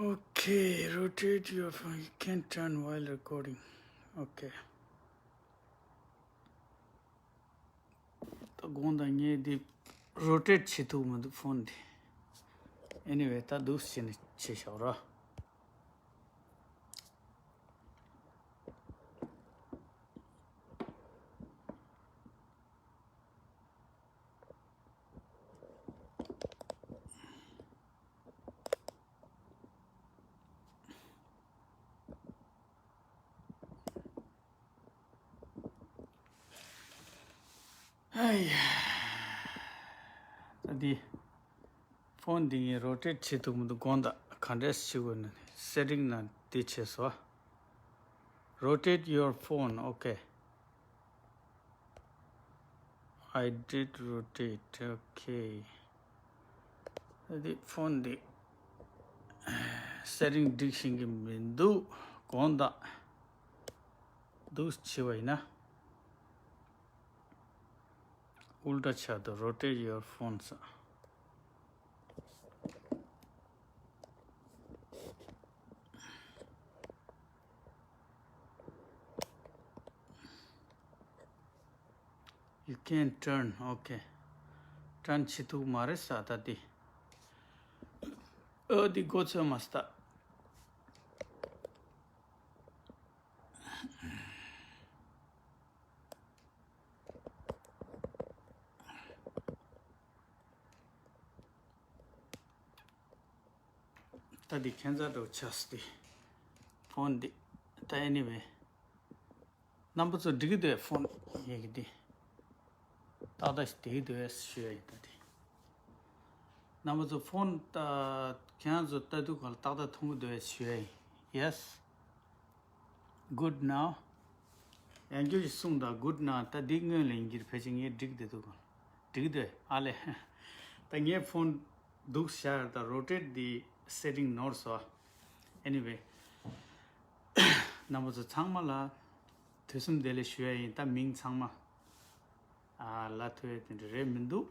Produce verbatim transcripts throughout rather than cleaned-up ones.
Okay, rotate your phone. You can turn while recording. Okay. ད་དགོངས་དག་ངས་འདི་རོ་ཊེཊ་བྱེད་ཐུབ་མི་འདུག་ཕོན་འདི། Anyway, ད་འདུག་སེ་བྱས་ནས་བྱས་བཞག་ར། ཨ་ཡ། ད་འདི་ཕོན་འདི་ངས་རོ་ཊེཊ་བྱེད་ཐུབ་མི་འདུག་དགོངས་དག་ག་འདྲས་བྱེད་དགོས་ན་སེ་ཊིང་ནང་འདི་བྱས་སོ། Rotate your phone. Okay. I did rotate. Okay. འདི་ཕོན་འདི་སེ་ཊིང་སྒྲིག་ཤེས་ཀྱི་མི་འདུག་དགོངས་དག་འདུག་བྱས་པ་ཡིན་ན། ཨུལ་ཊ་ཆགས་འདུག Rotate your phone ཟེར། You can turn. Okay. ཊརན་བྱེད་ཐུབ་མ་རེད་ས་ད་འདི། ཨོ་འདི་མགོ་ཚོས་མ་ས་ད། ད་འདི་ཁྱད་མཚར་འདྲ་བོ་ཆགས་སོང་འདི། ཕོན་འདི། ད་anyway། རྣམ་པ་ཚོ་འགྲིག་གི་འདུག་ཕོན་ཡིན་གྱི་འདི། ཏག་ཏག་ཞིག་འགྲིག་གི་འདུག་ཞུ་ཡ་ཡིན་ད་འདི། རྣམ་པ་ཚོ་ཕོན་ད་ཁྱེད་རང་ཚོ་ལྟ་དུས་ག་ལ་ཏག་ཏག་མཐོང་གི་འདུག་ཞུ་ཡ་ཡིན། Yes. Good now. ཡང་བསྐྱར་ཞིག་གསུངས་དང་good now. ད་འདི་སྔོན་ལ་ཡིན་གྱི་རེད། ཕལ་ཆེར་ངས་འགྲིག་བསྡད་འདུག་ག་འགྲིག་འདོད་ཨ་ལས། ད་ངའི་ཕོན་འདུག་ཤར་ད་རོ་ཊེཊ་འདི་སེ་ཊིང་ནོར་སོང་། Anyway. རྣམ་པ་ཚོ་ཚང་མ་ལ་དུས་གསུམ་བདེ་ལེགས་ཞུ་ཡ་ཡིན། ད་མིང་ཚང་མ་ཨ་ལབ་ཐུབ་ཡ་དེ་འདྲ་རེད་མི་འདུག་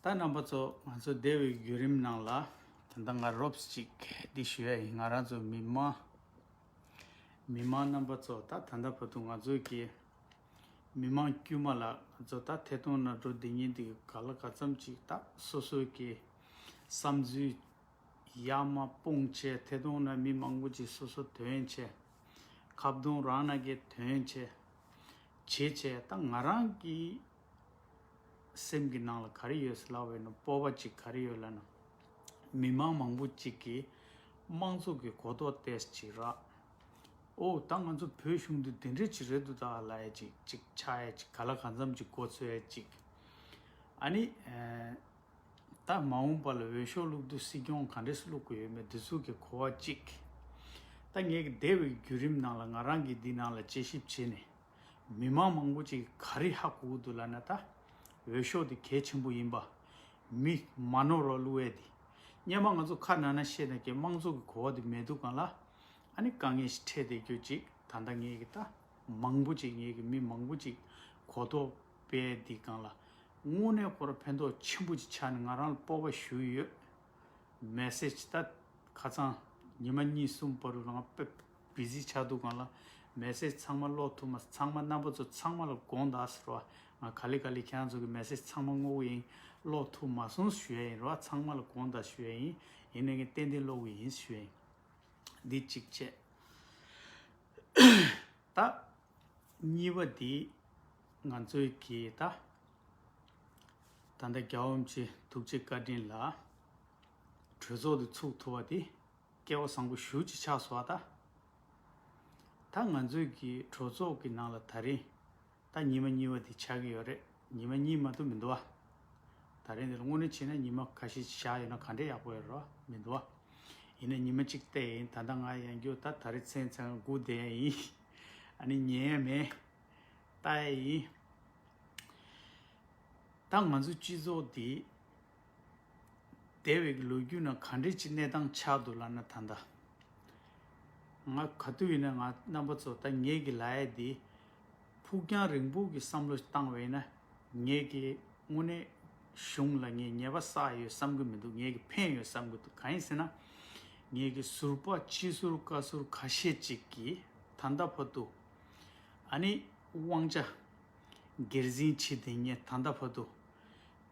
ད་རྣམ་པ་ཚོ་ང་ཚོ་བདེ་བའི་བརྒྱུད་རིམ་ནང་ལ་ད་ལྟ་ང་རོབ་ཅིག་འདི་ཞུ་ཡ་ཡིན། ང་རང་ཚོ་མི་མང་མི་མང་རྣམ་པ་ཚོ་ད་ད་ལྟ་བར་དུ་ང་ཚོ་གི་མི་མང་དཀྱུས་མ་ལ་ང་ཚོ་ད་ཐད་གཏོང་ནང་འགྲོ་བསྡད་མཁན་འདི་ག་ལ་ག་ཙམ་ཅིག་ད་སོ་སོའི་གི་བསམ་ཚུལ་ཡ་མ་སྤུངས་བྱས་ཐད་གཏོང་ནང་མི་མང་པོ་ཅིག་སོ་སོ་ཐོན་བྱས་ཁ་བརྡུང་རང་ནང་གི་ཐོན་བྱས་བྱས་བྱས་ད་ང་རང་གི་སེམས་ཀྱི་ནང་ལ་ག་རེ་ཡོད་ཟེར་ལབ་པ་ཡིན་ན་སྤོབས་པ་ཅིག་ག་རེ་ཡོད་ལབ་ན། མི་མང་མང་པོ་ཅིག་གིས་དམངས་གཙོ་གི་གོ་རྟོགས་ཏོག་ཙམ་ཅིག་རག་ཨོ་ད་ང་ཚོ་བོད་གཞུང་འདི་འདི་འདྲས་ཅིག་རེད་འདུག་ད་ལབ་ཡ་ཅིག་ཅིག་ཆགས་ཡ་ཅིག་ག་ལ་གང་འཚམ་ཅིག་མགོ་ཚོས་ཡ་ཅིག་ཨ་ནི་ཨེ། ད་མ་འོངས་པ་ལ་འོས་ཤོག་བླུག་དུས་སྲིད་སྐྱོང་ག་འདྲས་སེ་བླུག་དགོས་ཡོད་མེད་འདི་ཚོ་གི་གོ་བ་གཅིག་ད་ངས་ཀྱི་འདས་པའི་བརྒྱུད་རིམ་ནང་ལ་ང་རང་གིས་འདི་ནང་ལ་དཔྱད་ཞིབ་བྱས་ནས་མི་མང་མང་པོ་ཅིག་ག་རེ་ཧ་གོ་གི་འདུག་ལབ་ན། ད་འོས་ཤོག་དེ་གལ་ཆེན་པོ་ཡིན་པ། མི་མ་ནོར་བ་བླུག་ཡས་དེ། སྔོན་མ་ང་ཚོ་ཁ་ནང་ན་བཤད་ན་ཀྱི་དམངས་གཙོ་གི་གོ་བ་དེ་མེད་དུས་སྒང་ལ་ཨ་ནི་དཀའ་ངལ་ཞིག་འཕྲད་བསྡད་རྒྱུ་ཅིག་ད་ལྟ་ངས་ཀྱི་ད་མང་པོ་ཅིག་ངས་ཀྱི་མི་མང་པོ་ཅིག་གོ་རྟོགས་སྤེལ་དེ་སྒང་ལ་དངོས་གནས་ཁོ་རང་ཕན་ཐོགས་ཆེན་པོ་ཅིག་ཆགས་ནས་ང་རང་ལ་སྤོབས་པ་ཞུ་ཡི་ཡོད། མེ་སེཇ་ད་ཁ་སང་ཉི་མ་གཉིས་གསུམ་བར་དུ་ང་དཔེ་བི་ཟི་ཆགས་འདུག་སྒང་ལ་མེ་སེཇ་ཚང་མ་ཀློག་ཐུབ་མ་ཚང་མ་རྣམ་པ་ཚོ་ཚང་མ་ལ་དགོངས་དག་ཟེར་བ། ང་ག་ལེ་ག་ལེ་ཁྱེད་རང་ཚོ་གི་མེ་སེཇ་ཚང་མ་བསྔོ་གི་ཡིན། ཀློག་ཐུབ་མ་སོང་ཞུ་ཡ་ཡིན་རོ། ཚང་མ་ལ་དགོངས་དག་ཞུ་ཡ་ཡིན། ཡིན་ནའི་ངས་ཏན་ཏན་ཀློག་གི་ཡིན་ཞུ་ཡ་ཡིན། འདི་གཅིག་བྱས། ད་གཉིས་པ་འདི་ང་ཚོའི་གི་ད་ད་ལྟ་རྒྱལ་བ་རིན་པོ་ཆེ་ཐུགས་རྗེ་བཀའ་དྲིན་ལ་གྲོས་ཚོགས་འདི་ཚུགས་ཐུབ་པ་འདི་སྐལ་བ་བཟང་པོ་ཞེ་པོ་ཅིག་ཆགས་སོང་བ། ད་ད་ང་ཚོའི་གི་གྲོས་ཚོགས་ཀྱི་ནང་ལ་ད་རིང་ད་ཉི་མ་གཉིས་པ་འདི་ཆགས་ཀྱི་ཡོད་རེད། ཉི་མ་གཉིས་མ་གཏོགས་མི་འདུག་བ། ད་རིང་འདི་ལ་དངོས་གནས་བྱས་ན་ཉི་མ་ཁ་ཤས་བཞག་ཡོད་ན་ག་འདྲས་ཡག་པོ་ཡོད་རེད་བ། མི་འདུག་བ། ཡིན་ན་ཉི་མ་གཅིག་བལྟས་ཡིན། ད་ལྟ་ང་ཡང་རྒྱུ་ད་ད་རེས་མཚན་ཚང་སྒུག་བསྡད་ཡ་ཡིན། ཨ་ནི་ཉན་ཡ་མེད། ལྟ་ཡ་ཡིན། ད་ང་ཚོ་སྤྱི་ཚོགས་འདི་འདས་པའི་ལོ་རྒྱུས་ནང་ག་འདྲས་ཅིག་གནས་སྟངས་ཆགས་འདུག་ལབ་ན་ད་ལྟ། ང་ག་དུས་ཡིན་ན་ང་རྣམ་པ་ཚོ་ད་ངེད་ཀྱི་ལ་ཡ་འདི་ཕུགས་རྒྱང་རིང་པོ་གི་བསམ་བློ་བཏང་བས་ན་ངེད་ཀྱི་ དངོས་གནས་གཞུང་ལ་ངས་ཉེས་པ་བསགས་ཡོད་བསམ་གྱི་མི་འདུག་ངས་ཀྱི་ཕན་ཡོད་བསམ་གྱི་འདུག་གང་ཡིན་ཟེར་ན། ངས་ཀྱི་ཟུར་པ་སྤྱི་ཟུར་བཀའ་ཟུར་ཁ་ཤས་ཅིག་གིས་ད་ལྟ་བར་དུ་ཨ་ནི་དབང་ཆ་སྒེར་འཛིན་བྱེད་དེ་ངས་ད་ལྟ་བར་དུ་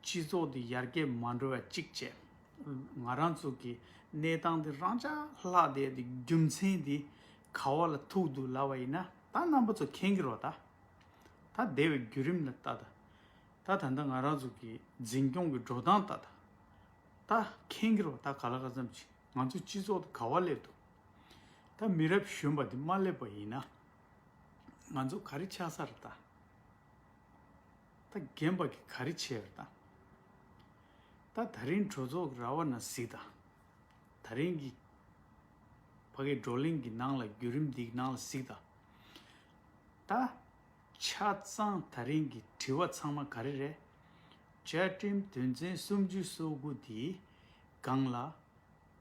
སྤྱི་ཚོགས་འདི་ཡར་རྒྱས་མ་འགྲོ་བ་གཅིག་བྱས། ང་རང་ཚོ་གི་གནས་སྟངས་འདི་རང་ཅག་ལྷག་བསྡད་དེ་རྒྱུ་མཚན་འདི་ག་བ་ལ་ཐུག་འདུག་ལབ་པ་ཡིན་ན། ད་རྣམ་པ་ཚོ་མཁྱེན་གྱི་རེད་ད། ད་འདས་པའི་བརྒྱུད་རིམ་ལ་ལྟ་ད། ད་ད་ལྟ་ང་རང་ཚོ་གི་འཛིན་སྐྱོང་གི་འགྲོ་སྟངས་ལྟ་ད། ད་མཁྱེན་གྱི་རེད་ད། ག་ལ་ག་ཙམ་ཅིག་ང་ཚོའི་སྤྱི་ཚོགས་དེ་ག་བ་སླེབས་འདུག་ད་མི་རབས་གཞོན་པ་དེ་མ་སླེབས་པ་ཡིན་ན། ང་ཚོ་ག་རེ་ཆགས་ས་རེད་ད། ད་རྒན་པ་གིས་ག་རེ་བྱས་རེད་ད། ད་ད་རིང་གྲོས་ཚོགས་ཀྱི་ར་བ་ན་གཟིགས་ད། ད་རིང་གི་ཕ་གི་བགྲོ་གླེང་གི་ནང་ལ་བརྒྱུད་རིམ་འདིའི་ནང་ལ་གཟིགས་ད། ད་ཆ་ཚང་ད་རིང་གི་དྲི་བ་ཚང་མ་ག་རེ་རེད། བཅའ་ཁྲིམས་དོན་ཚན་སུམ་ཅུ་སོ་དགུ་དེའི་སྒང་ལ་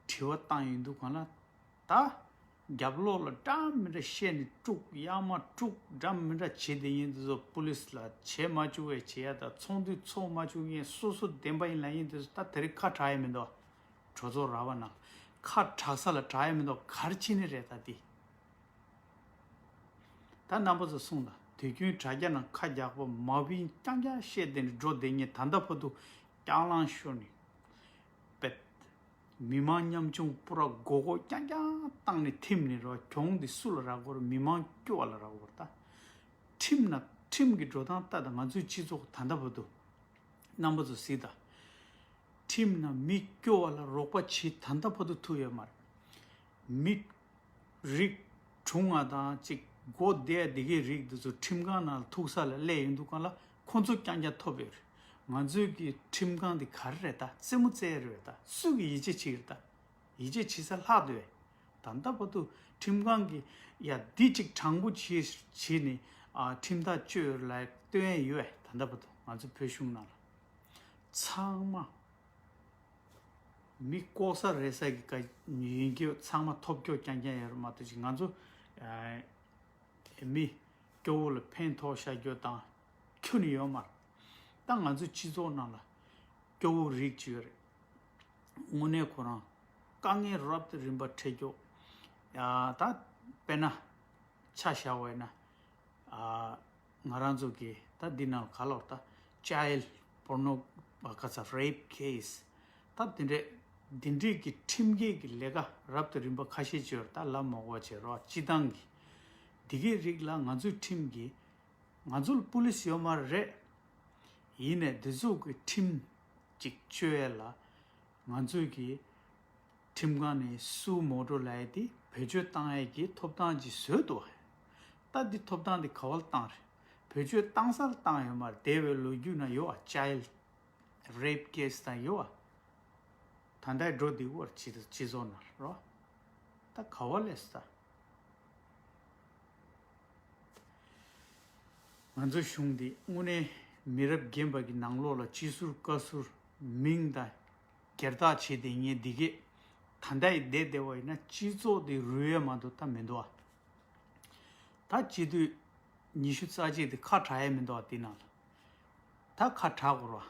དྲི་བ་བཏང་ཡོང་དུས་སྒང་ལ། ད་རྒྱབ་ལོགས་ལ་འདྲ་མི་འདྲ་བཤད་ནས་དཀྲུག་གཡར་མ་དཀྲུག་འདྲ་མི་འདྲ་བྱེད་བསྡད་མཁན་དེ་ཚོ་པུ་ལིས་ལ་བྱེད་མ་བཅུག་པའི་བྱེད་ཡ་དང་ཚོགས་འདུ་ཚོགས་མ་བཅུག་མཁན་སོ་སོ་བདེན་པ་ཡིན་ལབ་མཁན་དེ་ཚོ་ད་དེ་རིང་ཁ་གྲག་ཡ་མི་འདུག་གྲོས་ཚོགས་ར་བ་ནང་ཁ་གྲག་ས་ལ་གྲག་ཡ་མི་འདུག་ག་རེ་བྱས་ནས་རེད་ད་འདི། ད་རྣམ་པ་ཚོ་གསུངས་དང་། དུས་རྒྱུན་དྲ་རྒྱ་ནང་ཁ་རྒྱག་པ་མ་བིན་རྐྱང་རྐྱང་བཤད་དེ་ནས་འགྲོ་བསྡད་མཁན་ད་ལྟ་བར་དུ་རྐྱང་ལངས་ཤོར་ནས་པད། མི་མང་ཉམ་ཆུང་པུ་ར་མགོ་སྐོར་རྐྱང་རྐྱང་བཏང་ནས་ཐིམ་ནས་རོ། གྱོང་འདི་སུ་ལ་རག་གོ་རེད། མི་མང་སྐྱོ་བ་ལ་རག་གོ་རེད་ད། ཁྲིམས་ན་ཁྲིམས་ཀྱི་འགྲོ་སྟངས་ལྟ་དང་། ང་ཚོའི་སྤྱི་ཚོགས་ད་ལྟ་བར་དུ་རྣམ་པ་ཚོ་གཟིགས་དང་། ཁྲིམས་ན་མི་སྐྱོ་བ་ལ་རོགས་པ་བྱེད་ད་ལྟ་བར་དུ་ཐུག་ཡོད་མ་རེད། མི་རིགས་གྲུང་བ་དང་ཅིག་མགོ་བདེ་བདེ་གའི་རིགས་འདི་ཚོ་ཁྲིམས་ཁང་ནང་ལ་ཐུག་ས་ལ་སླེབས་ཡོང་དུས་སྒང་ལ་ཁོ་ཚོ་རྐྱང་རྐྱང་ཐོབ་ཡོད་རེད། ང་ཚོའི་གི་ཁྲིམས་ཁང་འདི་ག་རེ་རེད་ད། རྩེད་མོ་རྩེ་ཡ་རེད་ད། སུ་གིས་ཡིད་ཆེས་བྱེད་ཀྱི་རེད་ད། ཡིད་ཆེས་བྱེད་ས་ལྷག་འདུག་བས། ད་ལྟ་བར་དུ་ཁྲིམས་ཁང་གིས་ཡ་འདི་ཅིག་དྲང་པོ་བྱེད་བྱེད་ནས་ཨ་ཁྲིམས་ཐག་གཅོད་ལ་སྟོན་ཡ་ཡོད་བས། ད་ལྟ་བར་དུ་ང་ཚོ་བོད་གཞུང་ནང་ལ་ཚང་མ། མི་ལྐོག་ཟ་རེད་ཟ་གི་ག་ཡིན་རྒྱུ་ཚང་མ་ཐོབ་རྒྱུ་རྐྱང་རྐྱང་ཡོད་རེད་མ་གཏོགས་ཅིག་ང་ཚོ་ཨ་མི་སྐྱོ་བོ་ལ་ཕན་ཐོགས་བཞག་རྒྱུ་དང་ཁྱོན་ནས་ཡོད་མ་རེད། ད་ང་ཚོའི་སྤྱི་ཚོགས་ནང་ལ་སྐྱོ་བོ་རིགས་ཅིག་ཡོད་རེད། དངོས་གནས་ཁོ་རང་དཀའ་ངལ་རབ་དང་རིམ་པ་འཕྲད་རྒྱུ། ཡ་ད་དཔེར་ན་ཆ་བཞག་པ་ཡིན་ན། ཨ་ང་རང་ཚོ་གི་ད་འདི་ནང་ག་ལོར་ད་child porno་ག་ཚ་rape case་ད་དེ་འདྲས་དེ་འདྲས་ཀྱི་ཁྲིམས་འགལ་གྱི་ལས་ཀ་རབ་དང་རིམ་པ་ཁ་ཤས་ཅིག་ཡོད་རེད། ད་ལབ་མ་དགོས་པ་བྱས་རོགས། སྤྱི་བཏང་གི་འདི་གའི་རིགས་ལ་ང་ཚོའི་ཁྲིམས་ཀྱི་ང་ཚོ་ལ་པུ་ལིས་ཡོད་མ་རེད། ཡིན་ནས་འདི་ཚོ་གི་ཁྲིམས་ཅིག་གཅོད་ཡས་ལ་ང་ཚོས་ཀྱི་ཁྲིམས་ཁང་ནས་སུའུ་མོ་ཊོ་ལབ་ཡས་དེ་བེད་སྤྱོད་བཏང་ཡས་ཀྱི་ཐོབ་ཐང་ཅིག་བཟོས་འདུག་ད་འདི་ཐོབ་ཐང་འདི་ག་བ་ལ་བཏང་རེད། བེད་སྤྱོད་བཏང་ས་ལ་བཏང་ཡོད་མ་རེད། འདས་པའི་ལོ་རྒྱུས་ནང་ཡོད་བ། child rape case་དང་ཡོད་བ། ད་ལྟའི་འགྲོ་འདི་བར་སྤྱི་སྤྱི་ཚོགས་ནང་རོ། ད་ག་བ་ལས་ས། ང་ཚོ་གཞུང་འདི་དངོས་གནས་མི་རབས་རྒན་པ་གི་ནང་ལོགས་ལ་སྤྱི་ཟུར་བཀའ་ཟུར་མིང་དང་སྒེར་བདག་བྱེད་དེ་ངས་འདི་གས་ད་ལྟ་ཡི་བསྡད་བསྡད་པ་ཡིན་ན་སྤྱི་ཚོགས་འདི་རུལ་ཡས་མ་གཏོགས་ད་མི་འདུག་ཨ། ད་སྤྱི་འཐུས་ཉི་ཤུ་རྩ་གཅིག་དེ་ཁ་གྲག་ཡས་མི་འདུག་ཨ། འདི་ནང་ལ་ད་ཁ་གྲག་དགོས་ར།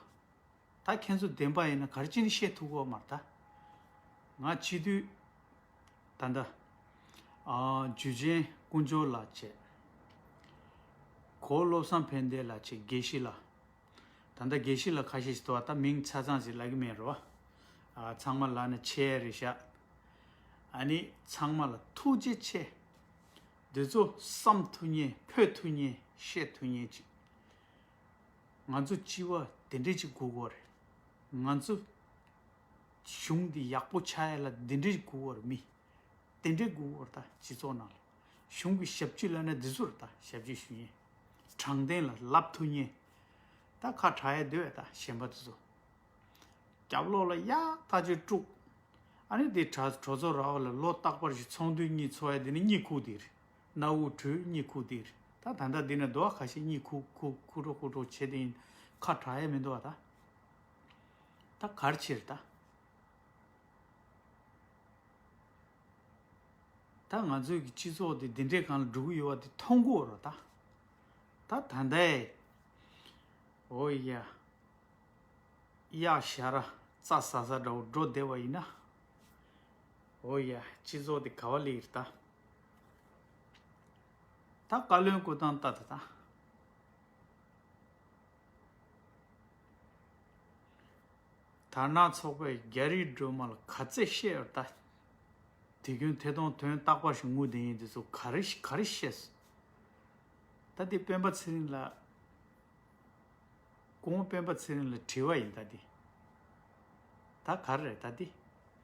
ད་ཁྱེད་ཚོ་བདེན་པ་ཡིན་ན་ག་རེ་བྱས་ནས་བཤད་ཐུབ་ཀྱི་ཡོད་མ་རེད་ད། ང་སྤྱི་འཐུས་ད་ལྟ་ཨ་འཇུ་ཆེན་དཀོན་མཆོག་ལགས་བྱས། གོ་བློ་བཟང་ཕན་བདེ་ལགས་བྱས། དགེ་བཤེས་ལགས། ད་ལྟ་དགེ་བཤེས་ལགས་ཁ་ཤས་ཤིག་འདུག་བ། ད་མིང་ཆ་ཚང་ཞིག་ལབ་ཀྱི་མེད་རོ། ཨ་ཚང་མ་ལབ་ན་ཆེ་རེད་ཤག་ཨ་ནི་ཚང་མ་ལ་ཐུགས་རྗེ་ཆེ། འདི་ཚོ་བསམ་ཐུབ་མཁན་ཕོད་ཐུབ་མཁན་བཤད་ཐུབ་མཁན་ཅིག་ང་ཚོ་སྤྱི་བ་དེ་འདྲས་ཅིག་དགོས་ཀྱི་ཡོད་རེད། ང་ཚོ་གཞུང་འདི་ཡག་པོ་ཆགས་ཡ་ལ་འདི་འདྲས་ཅིག་དགོས་ཀྱི་ཡོད་རེད། མི་དེ་འདྲས་དགོས་ཀྱི་ཡོད་རེད། ད་སྤྱི་ཚོགས་ནང་ལ་གཞུང་གི་ཞབས་ཕྱི་ལབ་ན་འདི་ཚོ་རེད། ད་ཞབས་ཕྱི་ཞུ་མཁན་དྲང་བདེན་ལ་ལབ་ཐུབ་མཁན་ད་ཁ་གྲག་ཡ་འདི་བས། ད་གཞན་པ་འདི་ཚོ་རྒྱབ་ལོགས་ལ་ཡག་ཐག་ཆོད་དཀྲུག་ཨ་ནི་དེ་གྲ་གྲོས་ཚོགས་ར་བ་ལ་ལོ་རྟག་པར་ཞིག་ཚོགས་འདུ་གཉིས་ཚོགས་ཡ་དེ་ནི་གཉིད་ཁུག་དེ་རེད། སྣ་བུག་དྲོད་གཉིད་ཁུག་དེ་རེད། ད་ད་ལྟ་འདི་ནས་རྡོ་བ་ཁ་ཤས་གཉིད་ཁུག་ཁུག་ཁུག་འགྲོ་ཁུག་འགྲོ་བྱེད་དེ་ཡིན། ཁ་གྲག་ཡ་མི་འདུག་བ་ད། ད་གར་ཕྱིར་ད། ད་ང་ཚོའི་གི་སྤྱི་ཚོགས་དེ་འདི་འདྲའི་སྒང་ལ་འགྲོ་གི་ཡོད་བ་དེ་མཐོང་གི་ཡོད་རེད་ད། ད་ད་ལྟའི། ཨོ་ཡ། གཡག་ཞར་རྩྭ་ཟ་ཟ་འདྲ་བོ་འགྲོ་བསྡད་པ་ཡིན་ན། འོ་ཡ། སྤྱི་ཚོགས་དེ་ག་བ་ལ་ཡིར་ད། ད་བཀའ་བློན་སྐུ་ཐང་ལྟ་ད་ད། དར་ནག་ཚོགས་པས་རྒྱ་རིགས་སྒྲོལ་མ་ལ་ག་ཚད་བཤད་ཡོད་ད། དུས་རྒྱུན་ཐད་གཏོང་དོན་རྟག་པ་ཞིག་ངུ་བསྡད་ཡིན་དུས་ཚོ་ག་རེ་ག་རེ་བཤད་སོང་། ད་འདི་སྤེན་པ་ཚེ་རིང་ལ། སྐུ་ངོ་སྤེན་པ་ཚེ་རིང་ལ་དྲི་བ་ཡིན་ད་འདི། ད་ག་རེ་རེད་ད་འདི།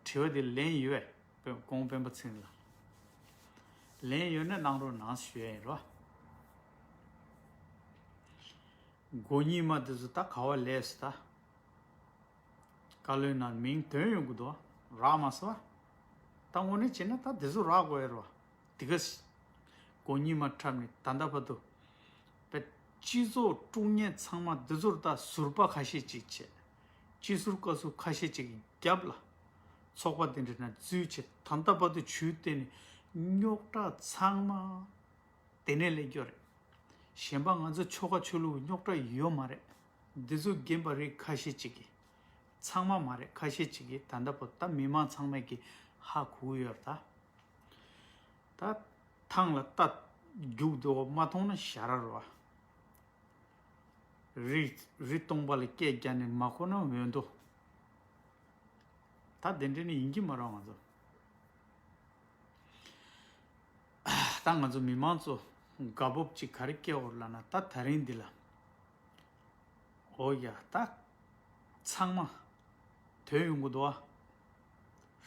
དྲི་བ་འདི་ལན་ཡོད་པས་སྐུ་ངོ་སྤེན་པ་ཚེ་རིང་ལ། ལན་ཡོད་ན་གནང་རོགས་གནང་ཞུ་ཡ་ཡིན་རོ། མགོ་གཉིས་མ་འདི་ཚོ་ད་ག་བ་ལས་སུ་ད། བཀའ་བློན་ནང་མིང་ཐོན་ཡོང་གི་འདུག་རག་མ་སོང་། ད་དངོས་གནས་བྱས་ན་ད་འདི་ཚོ་རག་དགོས་ཡ་རོ། དེ་ག་སི། མགོ་གཉིས་མ་འཁྲབ་ནས་ད་ལྟ་བར་དུ། པའི་སྤྱི་ཚོགས་དཀྲུག་མཁན་ཚང་མ་འདི་ཚོར་ད་ཟུར་པ་ཁ་ཤས་ཅིག་བྱས། སྤྱི་ཟུར་བཀའ་ཟུར་ཁ་ཤས་ཅིག་གི་རྒྱབ་ལ། ཚོགས་པ་དེ་འདྲ་ན་འཛུལ་བྱས་ད་ལྟ་བར་དུ་ཇུས་བཏོན་ནས་རྙོག་དྲ་ཚང་མ། དེ་ནས་ལས་རྒྱུ་རེད། གཞན་པ་ང་ཚོ་ཆོལ་ཁ་ཆོས་ལུགས་རྙོག་དྲ་ཡོད་མ་རེད། འདི་ཚོ་རྒན་པ་རིགས་ཁ་ཤས་ཅིག་གིས། ཚང་མ་མ་རེད་ཁ་ཤས་ཅིག་གིས་ད་ལྟ་བར་ད་མི་མང་ཚང་མས་ཀྱི་ཧ་གོ་གི་ཡོད་རེད་ད། ད་ཐང་ལ་རྟ་རྒྱུག་འདུག་མ་མཐོང་ན་ཞ་ར་རོ། རི་རི་སྟོང་པ་ལ་སྐད་རྒྱག་ནས་མ་གོ་ན་འོན་ཏོ། ད་དེ་འདྲ་ནི་ཡིན་གྱི་མ་རེད་ང་ཚོ། ད་ང་ཚོ་མི་མང་ཚོ་དགའ་སྤོབས་ཅིག་ག་རེ་སྐྱེ་འོར་ལ་ན་ད་ད་རིང་འདི་ལ། འོ་ཡ་ད། ཚང་མ། དོན་ཡོང་གི་འདུག་ཨ།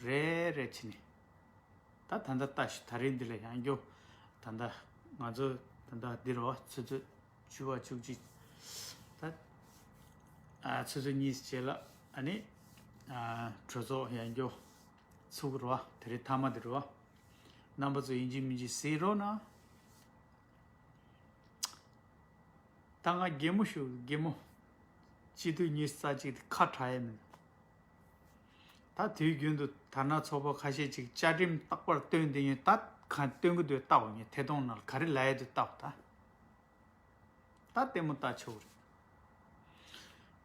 རེད་རེད་བྱས་ནས། ད་ད་ལྟ་ལྟ་ཞིག་ད་རེས་འདི་ལ་ཡང་རྒྱུ། ད་ལྟ་ང་ཚོ་ད་ལྟ་འདི་རུ་ཆུ་ཚོད་བཅུ་པ་བཅུ་གཅིག་ད་ཨ་ཆུ་ཚོད་གཉིས་རྗེས་ལ་ཨ་ནི་ཨ་གྲོས་ཚོགས་ཡང་རྒྱུ་ཚུགས་རུ་དེ་རིང་མཐའ་མ་འདི་རུ་རྣམ་པ་ཚོ་ཡིན་གཅིག་མིན་གཅིག་གཟིགས་རོགས་གནང་། ད་ང་གད་མོ་ཤོར་གད་མོ། སྤྱི་འཐུས་ཉི་ཤུ་རྩ་གཅིག་དེ་ཁ་གྲག་ཡས་མིན། ད་དུས་རྒྱུན་དུ་དར་ནག་ཚོགས་པ་ཁ་ཤས་ཅིག་བཅའ་ཁྲིམས་རྟག་པར་བཏོན་དེ་ཡིན་ད་གང་བཏོན་གི་འདུག་ལྟ་བ་ངས་ཐད་གཏོང་ནང་ལ་ག་རེ་ལབ་ཡས་འདུག་ལྟ་བ་ད། ད་ལྟད་མོ་ལྟ་ཆོག་རེད།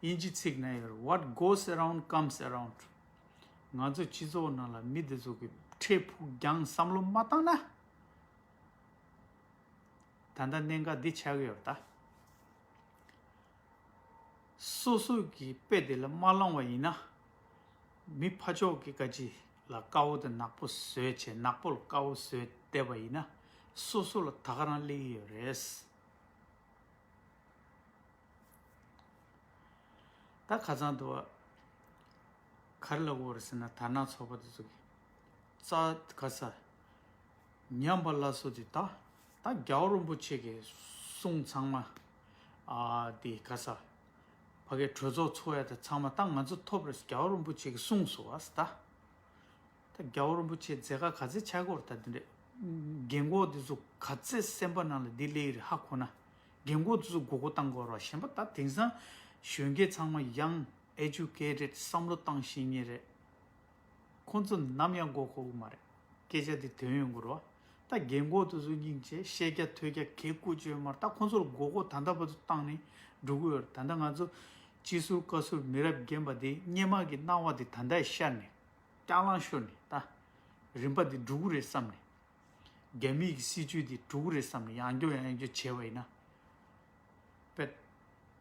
དབྱིན་ཇི་ཚིག་ན་ཡོད་རེད། What goes around comes around། ང་ཚོ་སྤྱི་ཚོགས་ནང་ལ་མི་འདི་ཚོ་གི་འཕྲལ་ཕུགས་རྒྱང་བསམ་བློ་མ་བཏང་ན། ད་ལྟ་གནད་འགག་འདི་ཆགས་ཀྱི་ཡོད་རེད་ད། སོ་སོ་གི་དཔེ་དེ་ལ་མ་བླངས་པ་ཡིན་ན། མི་ཕར་ཕྱོགས་ཀྱི་ག་ཅི་ལ་དཀར་པོ་དང་ནག་པོ་བཟོས་བྱས་ནག་པོ་ལ་དཀར་པོ་བཟོས་བསྡད་པ་ཡིན་ན། སོ་སོ་ལ་ད་ག་རང་སླེབས་ཀྱི་ཡོད་རེད། ད་ཁ་སང་དུ་བ། ག་རེ་ལབ་དགོས་རེད་ཟེར་ན་དར་ནག་ཚོགས་པ་དེ་ཚོ་གི། རྩ་ག་ས། ཉམས་པ་སླར་གསོ་དེ་ད། ད་རྒྱལ་བ་རིན་པོ་ཆེ་གི་གསུང་ཚང་མ། ཨ་དེ་ག་ས། ཕ་གི་གྲོས་ཚོགས་ཚོགས་ཡ་དེ་ཚང་མ་ད་ང་ཚོ་ཐོབ་རེད་རྒྱལ་བ་རིན་པོ་ཆེ་གི་གསུང་སོ་ཨ་ས་ད། ད་རྒྱལ་བ་རིན་པོ་ཆེ་མཛད་ཁ་ག་ཚད་ཆགས་ཀྱི་ཡོད་རེད་ད་དེ་འདྲས། རྒན་གོག་དེ་ཚོ་ག་ཚད་སེམས་པ་ནང་ལ་འདི་སླེབས་ཀྱི་རེད་ཧ་གོ་ན། རྒན་གོག་དེ་ཚོ་མགོ་སྐོར་བཏང་དགོས་རེད་བ་གཞན་པ་ད་དེང་སང་གཞོན་སྐྱེས་ཚང་མ་young educated བསམ་བློ་བཏང་ཤེས་མཁན་རེད། ཁོང་ཚོ་ནམ་ཡང་མགོ་འཁོར་གི་མ་རེད། སྐད་ཆ་དེ་དོན་ཡོང་གི་རེད་བ། ད་རྒན་གོག་དེ་ཚོ་སྙིང་རྗེ་བཤད་རྒྱ་ཐོས་རྒྱ་གས་བཀོལ་སྤྱོད་མ་རེད་ད་ཁོང་ཚོ་ལ་མགོ་སྐོར་ད་ལྟ་བར་དུ་བཏང་ནས་འགྲོ་གི་ཡོད་རེད་ད་ལྟ་ང་ཚོ་སྤྱི་ཟུར་བཀའ་ཟུར་མི་རབས་རྒན་པ་དེ་སྔོན་མ་གི་སྣང་བ་དེ་ད་ལྟ་ཤར་ནས། རྐྱང་ལངས་ཤོར་ནས་ད། རིམ་པ་འདི་འགྲོ་གི་རེད་བསམ་ནས། རྒྱ་མིའི་གི་སྲིད་ཇུས་འདི་འགྲོ་གི་རེད་བསམ་ནས་ཡང་བསྐྱར་ཡང་བསྐྱར་བྱས་པ་ཡིན་ན། དཔེ།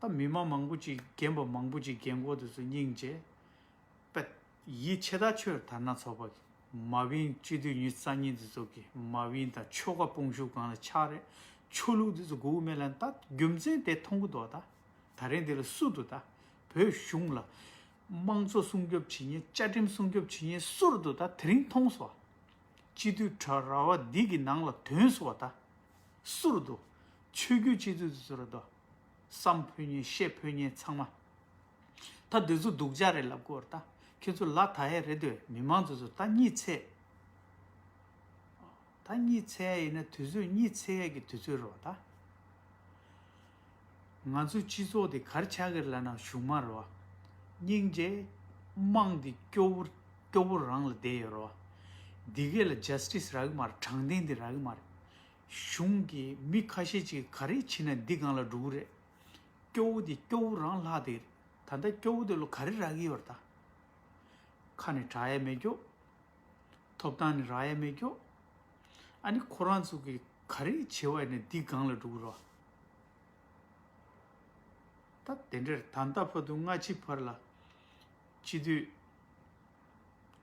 ད་མི་མང་མང་པོ་ཅིག་རྒན་པ་མང་པོ་ཅིག་རྒན་གོག་དེ་ཚོ་སྙིང་རྗེ། དཔེ། ཡིད་ཆེས་ད་ཆོས་དར་ནག་ཚོགས་པ་གི་མ་བིན་སྤྱི་འཐུས་ཉི་ཤུ་རྩ་གཉིས་འདི་ཚོ་གི་མ་བིན་དང་ཆོལ་ཁ་དཔུང་ཤུགས་སྒང་ལ་ཆགས་རེད། ཆོས་ལུགས་འདི་ཚོ་དགོས་ཀྱི་མེད་ལ་ད་རྒྱུ་མཚན་དེ་མཐོང་གི་འདུག་ད། ད་རིང་འདི་ལ་སུ་འདུག་ད། བོད་གཞུང་ལ། དམངས་གཙོ་སྲུང་སྐྱོབ་བྱེད་མཁན་བཅའ་ཁྲིམས་སྲུང་སྐྱོབ་བྱེད་མཁན་སུ་རུ་འདུག་ད་དེ་རིང་མཐོང་སོང་། སྤྱི་འཐུས་གྲྭ་ར་བ་འདི་གི་ནང་ལ་ཐོན་སོང་བ་ད། སུ་རུ་འདུག་ཆོས་བརྒྱུད་སྤྱི་འཐུས་སུ་རུ་འདུག་བསམ་ཕོད་མཁན་བཤད་ཕོད་མཁན་ཚང་མ། ད་འདི་ཚོ་སྡུག་ཅག་རེད་ལབ་དགོས་རེད་ད། ཁྱེད་ཚོ་ལ་ད་ཡས་རེད་འདོད་མི་མང་ཚོ་ཚོ་ད་གཉིད་ཚད། ད་གཉིད་ཚད་ཡིན་ན་དུས་ཚོད་གཉིད་ཚད་ཡས་ཀྱི་དུས་ཚོད་རེད་བ་ད། ང་ཚོའི་སྤྱི་ཚོགས་དེ་ག་རེ་ཆགས་ཀྱི་རེད་ལབ་ན་གཞུང་མ་རེད་བ། སྙིང་རྗེ། དམངས་དེ་སྐྱོ་བོ་སྐྱོ་བོ་རང་ལ་བསྡད་ཡོད་རེད་བ། འདི་གས་ལ་ཇ་སི་ཊི་སི་རག་གི་མ་རེད་དྲང་བདེན་དེ་རག་གི་མ་རེད། གཞུང་གིས་མི་ཁ་ཤས་ཅིག་ག་རེ་བྱེད་ན་འདི་སྒང་ལ་འགྲོ་གི་རེད། སྐྱོ་བོ་དེ་སྐྱོ་བོ་རང་ལྷག་དེ་རེད། ད་ལྟ་སྐྱོ་བོ་དེ་ལོ་ག་རེ་རག་གི་ཡོད་རེད་ད། ཁ་ནས་གྲག་ཡ་མེད་སྐྱོ། ཐོབ་ཐང་ནས་རག་ཡ་མེད་སྐྱོ། ཨ་ནི་ཁོ་རང་ཚོ་གི་ག་རེ་བྱེད་པ་ཡིན་ན་འདི་སྒང་ལ་འགྲོ་གི་རོ། ད་དེ་འདྲར་ད་ལྟ་བར་དུ་སྔ་ཕྱི་བར་ལ། སྤྱི་འཐུས།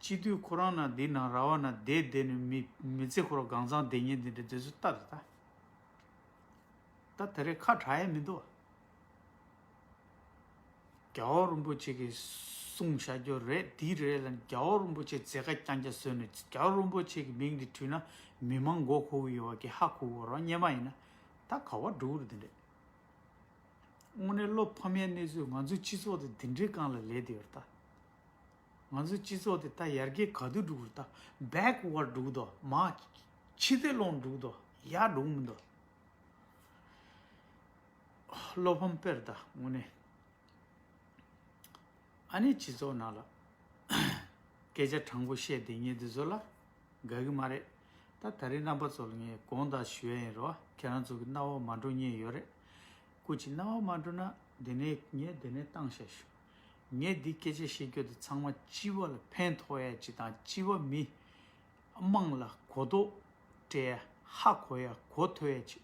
སྤྱི་འཐུས་ཁོ་རང་ན་འདི་ན་ར་བ་ན་བསྡད་བསྡད་ནས་མི་མི་ཚེ་ཁོ་རང་གང་ཚང་བསྡད་མཁན་འདི་འདྲ་དེ་ཚོ་ལྟ་རེད་ད། ད་དེ་རེད་ཁ་གྲག་ཡ་མི་འདུག་རྒྱལ་བ་རིན་པོ་ཆེ་གིས་གསུངས་བཞག་རྒྱུ་རེད་འདི་རེད་ལ་རྒྱལ་བ་རིན་པོ་ཆེ་མཛད་དཀའ་རྐྱང་རྐྱང་བཟོས་ནས་རྒྱལ་བ་རིན་པོ་ཆེ་གི་མིང་འདི་བྲིས་ན་མི་མང་མགོ་འཁོར་གི་ཡོད་པ་གི་ཧ་གོ་གི་རོགས་སྙན་མ་ཡིན་ན་ད་ག་བ་འགྲོ་གི་རེད་འདི་འདྲས། དངོས་གནས་བློ་ཕམ་ཡའི་གནས་ཚུལ་ང་ཚོའི་སྤྱི་ཚོགས་དེ་འདི་འདྲའི་སྒང་ལ་ལས་དེ་ཡོད་ད། ང་ཚོའི་སྤྱི་ཚོགས་དེ་ད་ཡར་རྒྱས་ག་དུས་འགྲོ་གི་རེད་ད། བེག་ཝར་འགྲོ་གི་འདུག་མ། ཕྱི་བལྟས་ལོག་འགྲོ་གི་འདུག་ཡར་འགྲོ་གི་མི་འདུག་བློ་ཕམ་དཔེར་ད་དངོས་གནས། ཨ་ནི་སྤྱི་ཚོགས་ནང་ལ་སྐད་ཆ་དྲང་པོ་བཤད་བསྡད་མཁན་དེ་ཚོ་ལ་དགའ་གི་མ་རེད། ད་ད་རེས་རྣམ་པ་ཚོ་ལ་ངས་དགོངས་དག་ཞུ་ཡ་ཡིན་རོ། ཁྱེད་རང་ཚོ་གི་རྣ་བ་མ་འགྲོ་མཁན་ཡོད་རེད། སྐུ་མཁྱེན་རྣ་བ་མ་འགྲོ་ན་དེ་ནས་ངས་དེ་ནས་བཏང་བཞག་ཞུ། ངས་འདི་སྐད་ཆ་བཤད་རྒྱུ་དེ་ཚང་མ་སྤྱི་བ་ལ་ཕན་ཐོགས་ཡ་ཅིག་དང་སྤྱི་བ་མི་དམངས་ལ་གོ་རྟོགས་སྤྲད་ཡ་ཧ་གོ་ཡ་གོ་ཐོས་ཡ་ཅིག་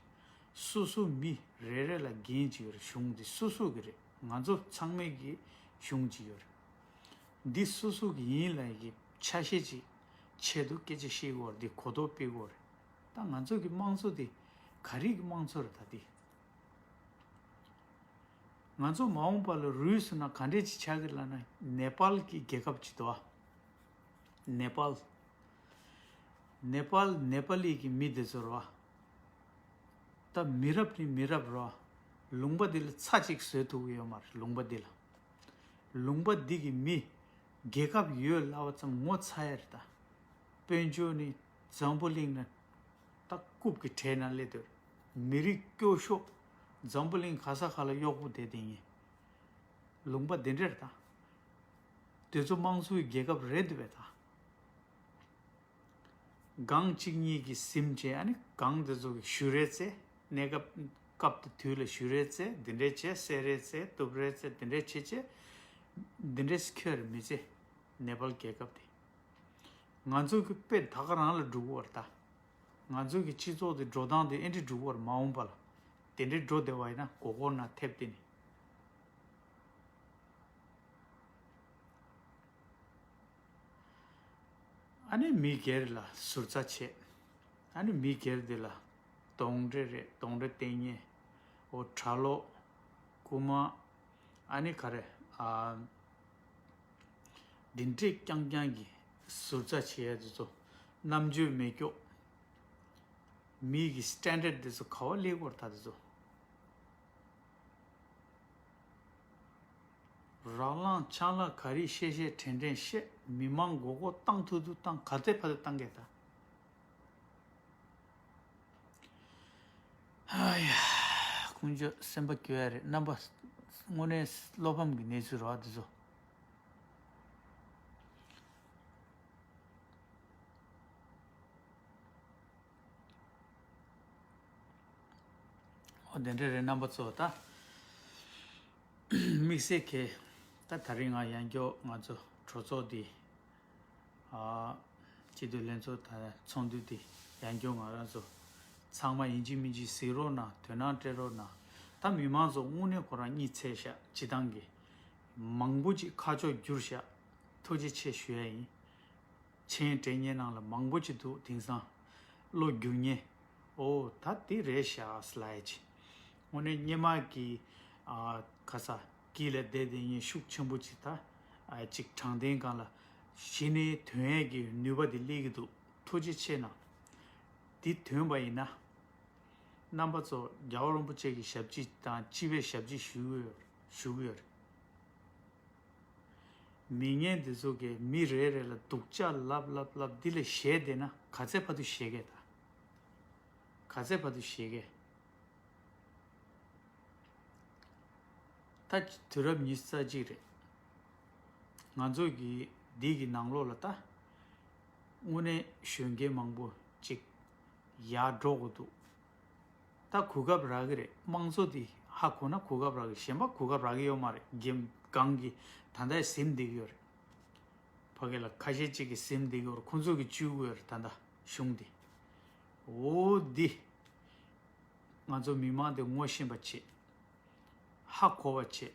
སོ་སོ་མི་རེ་རེ་ལ་འགན་ཅིག་ཡོད་རེད། གཞུང་འདི་སོ་སོ་གི་རེད། ང་ཚོ་ཚང་མའི་གི་གཞུང་ཅིག་ཡོད་རེད། འདི་སོ་སོ་གི་ཡིན་ལ་ཡི་ཆ་ཤས་ཅིག་ཆེད་དུ་སྐད་ཆ་བཤད་དགོས་རེད། འདི་གོ་རྟོགས་སྤེལ་དགོས་རེད། ད་ང་ཚོ་གི་དམངས་གཙོ་འདི་ག་རེ་གི་དམངས་གཙོ་རེད་ད་འདི། ང་ཚོ་མ་འོངས་པ་ལ་རུལ་སོང་ན་ག་འདྲས་ཅིག་ཆགས་ཀྱི་ལབ་ན་ནེ་པཱལ་གྱི་རྒྱལ་ཁབ་ཅིག་འདུག་ཨ། ནེ་པཱལ། ནེ་པཱལ་ནེ་པཱ་ལི་གི་མི་དེ་ཚོ་རེད་བ། ད་མི་རབས་ནས་མི་རབས་རེད་བ། ལུང་པ་འདི་ལ་ཚ་གཅིག་བཟོས་ཐུབ་ཀྱི་ཡོད་མ་རེད་ལུང་པ་འདི་ལ། ལུང་པ་འདི་གི་མི་རྒྱལ་ཁབ་ཡོད་ལབ་པ་ཙམ་ངོ་ཚ་ཡ་རེད་ད། དཔལ་འབྱོར་ནི་འཛམ་བུ་གླིང་ན་ད་རྐུབ་ཀྱི་གྲས་ནང་སླེབས་འདུག་མི་རིགས་སྐྱོ་ཤོས་འཛམ་བུ་གླིང་ག་ས་ག་ལ་གཡོག་པོ་བསྡད་བསྡད་མཁན། ལུང་པ་འདི་འདྲ་རེད་ད། དེ་ཚོ་དམངས་གཙོའི་རྒྱལ་ཁབ་རེད་འདུག་པས་ད། སྒང་གཅིག་གཉིས་ཀྱིས་ཟིན་བྱས་ཨ་ནི་སྒང་དེ་ཚོ་གིས་ཞུ་རེས་བཙལ། གནས་སྐབས་སྐབས་དེ་དུས་ལ་ཞུ་རེས་བཙལ། འདི་འདྲས་བྱས་བསད་རེས་བཙལ། གཏུབ་རེས་བཙལ། འདི་འདྲས་བྱས་བྱས། འདི་འདྲས་ཁྱོད་རེ་མི་བཙལ། ནེ་པཱལ་རྒྱལ་ཁབ་དེ། ང་ཚོ་གི་དཔེ་ད་ག་རང་ལ་འགྲོ་གི་ཡོད་རེད་ད། ང་ཚོ་གི་སྤྱི་ཚོགས་དེ་འགྲོ་སྟངས་དེ་ཨེ་འདྲས་འགྲོ་གི་ཡོད་རེད་མ་འོངས་པ་ལ། དེ་འདྲས་འགྲོ་བསྡད་པ་ཡིན་ན་མགོ་སྐོར་ན་ཐེབས་དེ་ནི། ཨ་ནི་མི་སྒེར་ལ་ཟུར་ཟ་བྱེད། ཨ་ནི་མི་སྒེར་དེ་ལ་གདོན་འདྲེ་རེད། གདོན་འདྲེ་བསྟེན་མཁན། འོ་གྲྭ་ལོག་རྐུན་མ། ཨ་ནི་ག་རེ། ཨ། འདི་འདྲས་རྐྱང་རྐྱང་གི་ཟུར་ཟ་བྱེད་ཡ་དེ་ཚོ་རྣམ་དཔྱོད་མེད་སྐྱོ། མི་གི་སི་ཊན་ཌར་དེ་ཚོ་ག་བ་སླེབས་ཀྱི་ཡོད་རེད་ད་དེ་ཚོ། རག་ལངས་ཆང་ལ་ག་རེ་བཤད་བཤད་དྲན་དྲན་བཤད། མི་མང་མགོ་སྐོར་བཏང་ཐུབ་ཐུབ་བཏང་། ག་ཚད་ཕར་ཚད་བཏང་གས་ད། ཨ་ཡ། ཁོང་ཚོ་སེམས་པ་སྐྱོ་ཡ་རེད། རྣམ་པ་དངོས་གནས་བློ་ཕམ་གྱི་གནས་ཚུལ་རེད་བ་དེ་ཚོ། འོ་དེ་འདྲ་རེད་རྣམ་པ་ཚོ། ད་དམིགས་བསལ་གྱིས་ད་ད་རིང་ང་ཡང་བསྐྱར་ང་ཚོ་གྲོས་ཚོགས་འདི་ཨ་སྤྱི་འཐུས་ལྷན་ཚོགས་ད་ཚོགས་འདུ་འདི་ཡང་བསྐྱར་ང་རང་ཚོ་ཚང་མ་ཡིན་གཅིག་མིན་གཅིག་གཟིགས་རོགས་གནང་། དོ་སྣང་སྤྲད་རོགས་གནང་། ད་མི་མང་ཚོ་དངོས་གནས་ཁོ་རང་གཉིད་སད་ཤག་སྤྱི་བཏང་གི་མང་པོ་ཅིག་ཁ་ཕྱོགས་བསྒྱུར་ཤག་ཐུགས་རྗེ་ཆེ་ཞུ་ཡ་ཡིན། མཆན་སྤྲད་མཁན་ནང་ལ་མང་པོ་ཅིག་འདུག་དེང་སང་བློ་འགྱུར་མཁན། ཨོ་ད་དེ་རེད་ཤག་ལབ་ཡ་ཅིག་དངོས་གནས་སྔོན་མ་གི་ཨ་ག་ས་དཀྱིལ་ལ་བསྡད་བསྡད་མཁན་ཤུགས་ཆེན་པོ་ཅིག་ད་ཨ་ཅིག་དྲང་བདེན་སྒང་ལ་གཞི་ནས་དོན་ཡས་ཀྱི་ནུས་པ་དེ་སླེབས་ཀྱི་འདུག་ཐུགས་རྗེ་ཆེ་གནང་། འདི་ཐོན་པ་ཡིན་ན་རྣམ་པ་ཚོ་རྒྱལ་བ་རིན་པོ་ཆེ་གི་ཞབས་ཕྱི་དང་སྤྱི་པའི་ཞབས་ཕྱི་ཞུ་གི་ཡོད་ཞུ་གི་ཡོད་རེད། མི་ངན་འདི་ཚོ་གིས་མི་རེ་རེ་ལ་སྡུག་ཅག་ལབ་ལབ་ལབ་འདི་ལས་ཞེད་བསྡད་ན་ག་ཚད་བར་དུ་ཞེད་གས་ད། ག་ཚད་བར་དུ་ཞེད་གས། ད་དུས་རབས་ཉི་ཤུ་རྩ་གཅིག་རེད། ང་ཚོ་གི་འདི་གི་ནང་ལོགས་ལ་ད་དངོས་གནས་གཞོན་སྐྱེས་མང་པོ་ཅིག་ཡར་འགྲོ་དགོས་འདུག་ད་གོ་སྐབས་རག་གི་རེད། དམངས་གཙོ་འདི་ཧ་གོ་ན་གོ་སྐབས་རག་གི། གཞན་པ་གོ་སྐབས་རག་གི་ཡོད་མ་རེད། རྒན་ སྒང་གི་ད་ལྟ་ཟིན་བསྡད་ཀྱི་ཡོད་རེད། ཕ་གི་ལ་ཁ་ཤས་ཅིག་གིས་ཟིན་བསྡད་ཀྱི་ཡོད་རེད། ཁོང་ཚོ་གིས་བཅོས་ཀྱི་ཡོད་རེད། ད་ལྟ་གཞུང་འདི། འོ་འདི། ང་ཚོ་མི་མང་དེ་ངོ་ཤེས་པ་བྱེད། ཧ་གོ་བ་བྱེད།